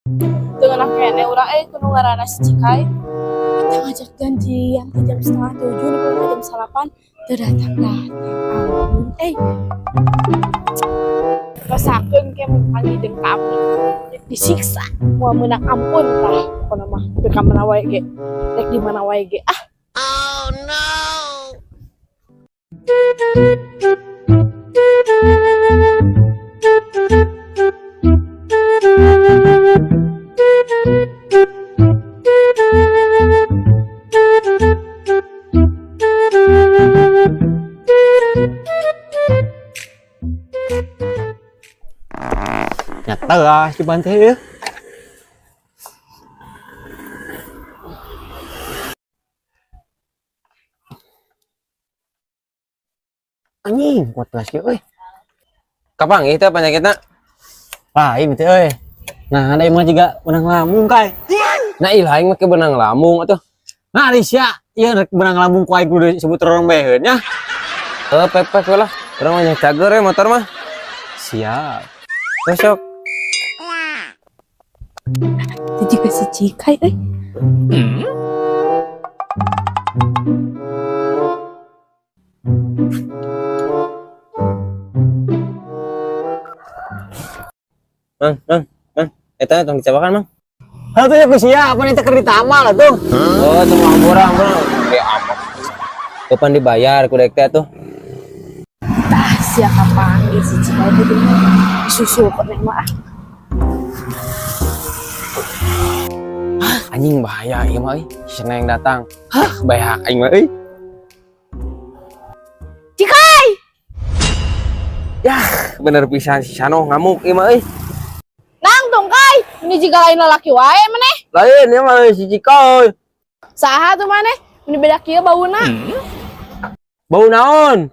Teu ngeunah keneh urang euy ku nu ngaranna si Cikai. Kita ngajak janjian ti jam 6.30 nepi ka jam 9 teu datang-datang. Ampun euy. Rasakeun ke mun panggih jeung kami. Disiksa moal meunang ampun tah pokona mah teu ka mana wae ge. Rek di mana wae ge ah. Oh no! Nyata lah si Bante ya. Anjing, kuat belas kieu euy. Kapan itu penyakitnya? Lain teh euy. Nah, ada mah juga benang lambung kai. Nah, ilah aing mah ke benang lambung atuh. Nah, Risya, ieu rek benang lambung ku aing kudu disebut rorombeheun nya. Eh, pepek we lah. Urang mah yang cager ya motor mah. Siap. Terus sok. Itu juga si Cikai euy. Mang, mang, mang. Eta tong dicabakan, Mang. Hal tuh ya ku sia, apa nih teh keur ditamal atuh. Oh, tong ampura, ampura. Eh, apa? Kapan dibayar ku dek teh atuh? Tah sia kapanggih si Cikai teh disusul kok neng mah ah. Anjing bahaya ieu mah euy. Si Neng datang. Hah, bahaya aing mah euy. Cikai! Yah, bener pisan si Sano ngamuk ieu mah euy. Nang tong kai, ini jiga lain lalaki wae maneh. Lain ieu mah si Cikai. Saha tuh maneh? Ini beda kieu bauna. Bau naon?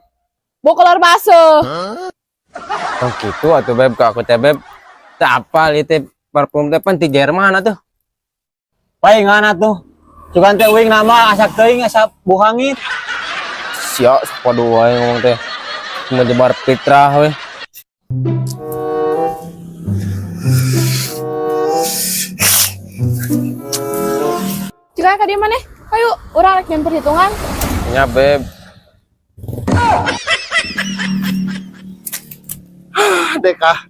Bau kolor baseuh. Oh gitu atuh beb ka aku teh beb. Teu apal ieu teh parfum teh pan ti Jerman atuh. Palingan atuh. Cuman teh uing nama asak teuing asap buhangit. Sia sapadu wae ngomong teh. Menyebar fitrah we. Cikai ka dieu maneh? Hayu, urang rek nyeun perhitungan. Nya beb. Dek ah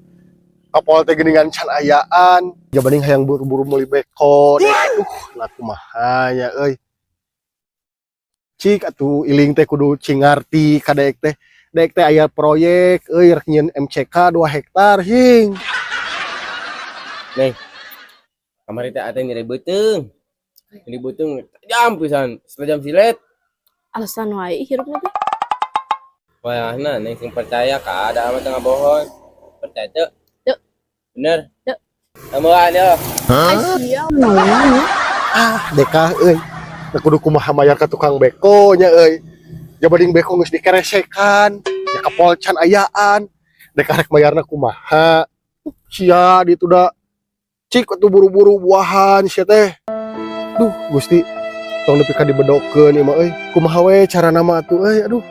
kapol teh geuningan can ayaan jabaning hayang buru-buru meuli beko dek aduh lah kumaha nya euy cik atuh iling teh kudu cing ngarti ka dek teh aya proyek euy rek nyieun MCK 2 hektar hing. Neng, kamari teh ate nyeri beuteung. Nyeri beuteung tajam pisan, setajam silet. Alasan wae hirupna teh. Wah, neng sing percaya ka ada mah teu ngabohong. Percaya teu? Teu. Bener? Teu. Tambahan ya. Ai sia naon ya? Ah deka euy teh kudu kumaha mayar ka tukang beko nya euy jabaning beko geus dikeresekan ya kapol can ayaan dek rek mayarna kumaha sia ditu da cik atuh buru-buru buahan sia teh duh Gusti tong nepi ka dibedokeun ieu mah euy kumaha we carana mah atuh euy aduh.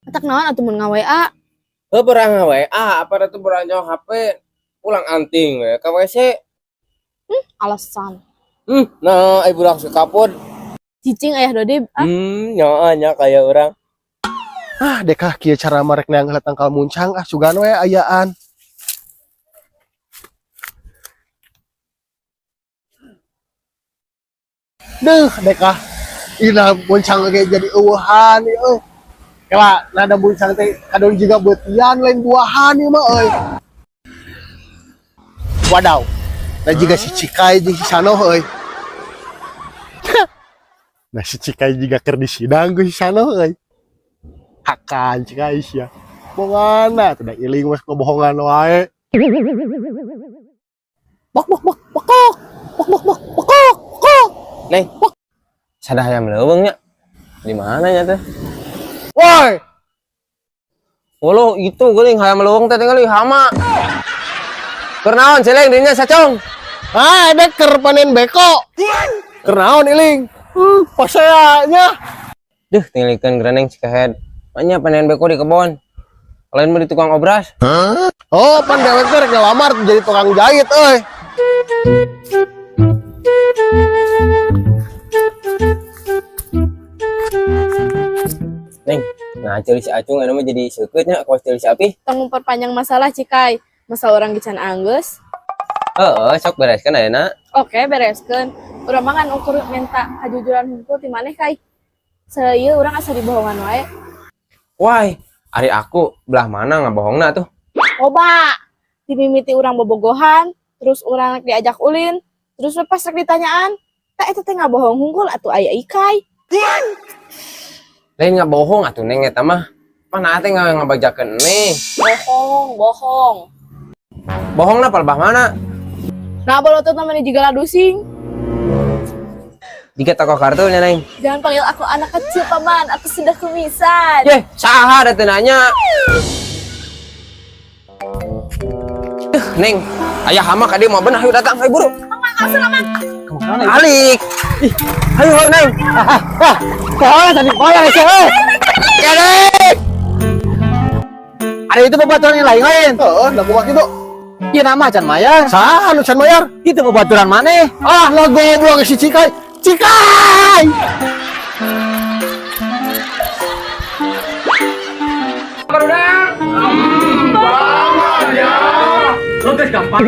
Atak naon atuh mun nga-WA? Heuh berang WA, apa atuh berang jauh HP pulang anting we ka WC. Alasan. Nah, ai budak sekapun. Cicing ayah Dodi ah. Nyaa nya kaya urang. Ah dekah kieu cara mah rek neang heula tangkal muncang ah sugan we ayaan. Duh dekah ina muncang ge jadi eueuhan ieu euy. Kela nada muncang teh kadon juga beutian lain buahan ieu mah euy. Wadaw. Nah jiga si Cikai jeung si Sanoh euy. Nah si Cikai jiga keur disidang ku si Sanoh euy. Hakan Cikai sia. Bongana tuh da iling mah kebohongan wae. Bok bok bok bokok. Bok bok bok bokok bokok. Neng. Sada hayam leuweung nya. Di mana nya teh? Woi. Wolo itu geuning hayam leuweung teh tingali hama. Keur naon celeng dinya sacong? Ah, dek keur panen beko. Keur naon iling? Pasea nya. Duh, tingalikeun greneng cikehed. Nya panen beko di kebon. Lain mah di tukang obras. Huh? Oh, pan dewek teh rek ngelamar jadi tukang jahit euy. Neng, nah ceuli si Acung anu mah jadi seukeut nya kawas ceuli si Api. Tong memperpanjang masalah, Cikay. Masa urang ge can anggeus. Heeh, sok bereskeun ayeuna. Oke, bereskeun. Urang mah ngan ukur minta kajujuran hungkul ti maneh, Kai. Seieu urang asa dibohongan wae. Wah, ari aku belah mana ngabohongna tuh? Loba. Dimimiti urang bobogohan, terus urang diajak ulin, terus we pas rek ditanyaan, tah eta teh ngabohong hungkul atuh aya Ikai. Lain ngabohong atuh, Neng, eta mah. Mana teh ngabajakeun Neng. Bohong, bohong. Bohongna palebah mana? Nah, bolotot namanya juga ladusing. Jika tokoh kartunya, Neng. Jangan panggil aku anak kecil, Paman. Aku sudah kumisan. Yeh, saha da teu nanya. Neng, aya hama ka dieu mah beunah, ayo datang, ayo buru. Alik. Ih, ayo Neng. Ah, ah, tadi bayar sih, eh. Kene. Ada itu babaturan yang lain-lain. Heeh, da kumaha kitu? Ieu nama can mayar. Saha nu can mayar? Itu babaturan maneh. Ah, lah goblok si Cikai. Cikai! Lu geus gampang.